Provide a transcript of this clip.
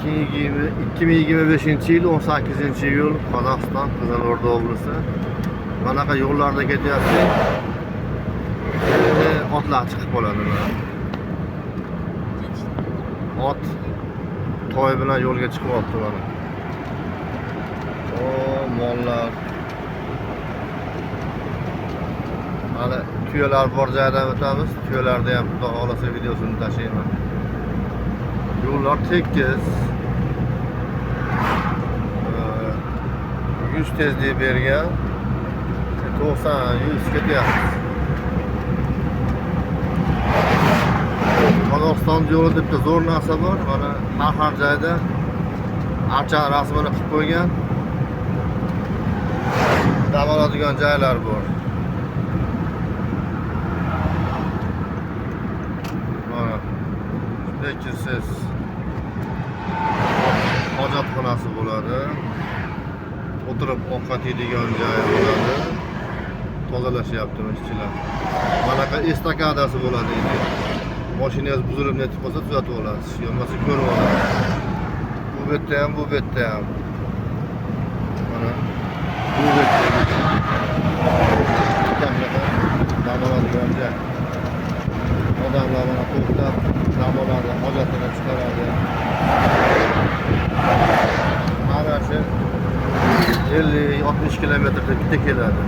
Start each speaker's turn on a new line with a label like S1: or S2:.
S1: 2025 yil 18 iyul, Qozog'iston, Qizilo'rda oblasti. Manaqa yo'llarda ketyapsiz. Otlar chiqib qoladi mana. Ot toy bilan yo'lga chiqyapti mana. O, mollar. Hali tuyalar bor joydan o'tamiz. Tuyalarda ham xudo xohlasa videosini tashlayman. Yo'llar tekis. 100 tezlik bergan. 90, 100 ketyapmiz. Qozog'iston yo'lida bitta zo'r narsa bor. Mana har har joyda archa rasmini qilib qo'ygan. Dam oladigan joylar bor. Mana shunday kirsangiz hojatxonasi bo'ladi. O'tirib ovqat yeydigan joyi bo'ladi. Tozalashyapti ishchilar. Manaqa estakadasi bo'ladi endi. Mashinangiz buzilib netib qolsa tuzatib olasiz, yo'lmasa ko'rib olasiz. Bu betda ham, bu betda ham. Mana bu betda shunaqa dam oladigan joy. Odamlar mana to'xtab dam oladi, hojatini chiqaradi. Mana shu 50-60 kilometrda bitta keladi.